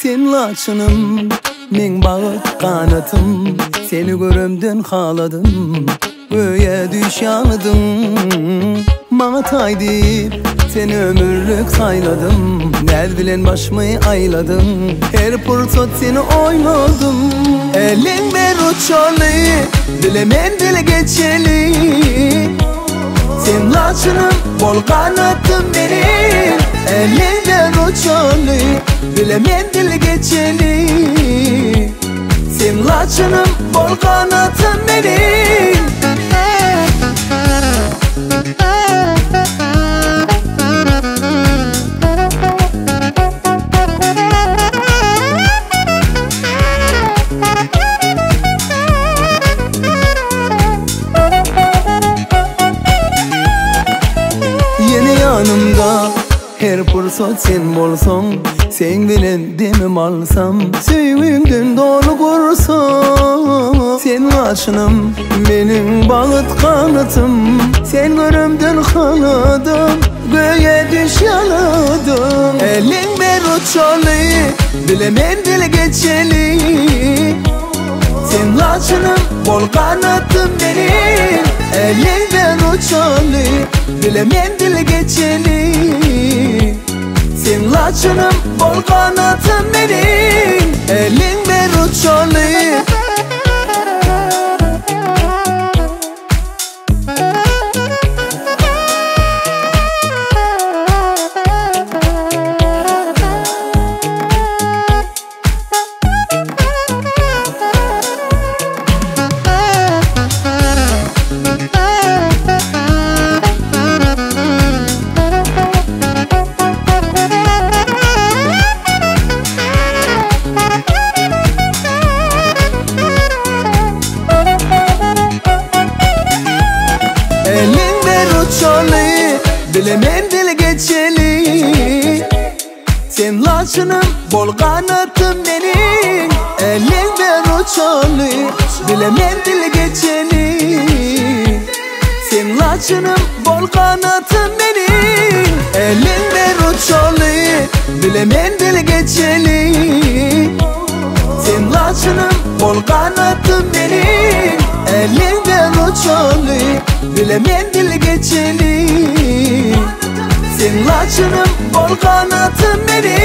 Sen laçynym, meň bagt ganatym, Seni göremden haladym, Göýä düýş ýalydyň. Maňa taý diýip, seni ömürlik saýladym, Näz bilen başymy aýladyň, Her pursat seni oýladym. Eliň ber uçaly, bile menzil geçeli, Sen laçynym, bol ganatym meniň. Eliň ber uçaly, bile menzil geçeli, Sen laçynym, bol ganatym meniň. Ýene ýanymda her pursat sen bolsaň, Seň bilen demim alsam, söýgiňden doly gursam. Sen laçynym, meniň bagt ganatym, Sen göremden haladym, göýä düş ýaladym. Eliň ber uçaly, bile menzil geçeli, Sen laçynym, bol ganatym meniň. Eliň ber uçaly, bile menzil geçeli, Sen laçynym, bol ganatym meniň. Eliň ber uçaly. Eliň ber uçaly, bile menzil geçeli, Sen laçynym, bol ganatym meniň. Eliň ber uçaly, bile menzil geçeli, Sen laçynym, bol ganatym meniň. Eliň ber uçaly, bile menzil geçeli, Sen laçynym, bol ganatym meniň. Eliň ber uçaly, bile menzil geçeli, Sen laçynym, bol ganatym meniň.